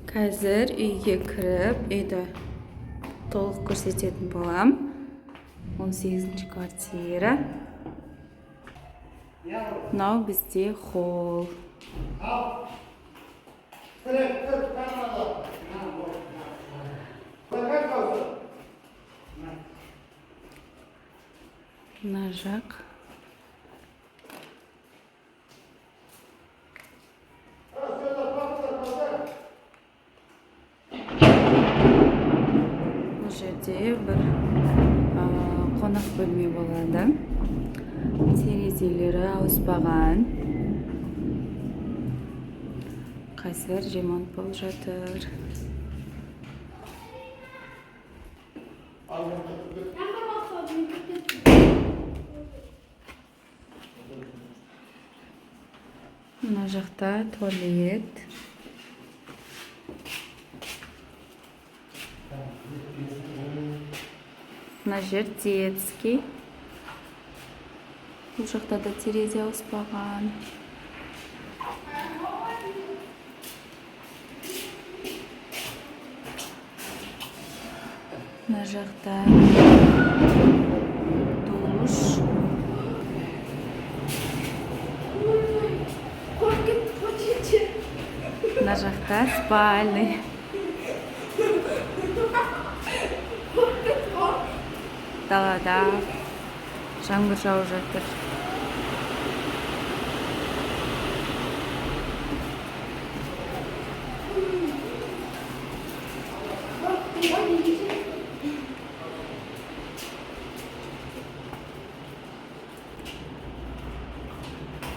Қазір үйге кіріп, үйді толық көрсететін болам. 18 квартира. Мынау бізде холл. Мына жақ. Бұл жерде бір қонақ бөлме болады. Терезелері ауыспаған. Қазір ремонт болып жатыр. Мына жақта туалет. Мына жер детский. Бұл жақта да терезе ауыспаған. Мына жақта душ. Мына жақта спальный. Далада жаңбыр жауып жатыр.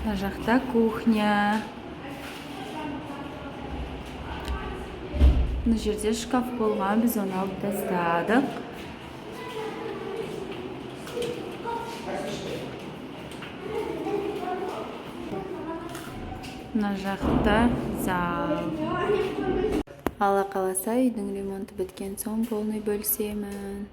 Мына жақта кухня. Мына жерде шкаф болған, біз оны алып тастадық. Мына жақта зал. Алла қаласа, үйдің ремонты біткен соң полный бөлісемін.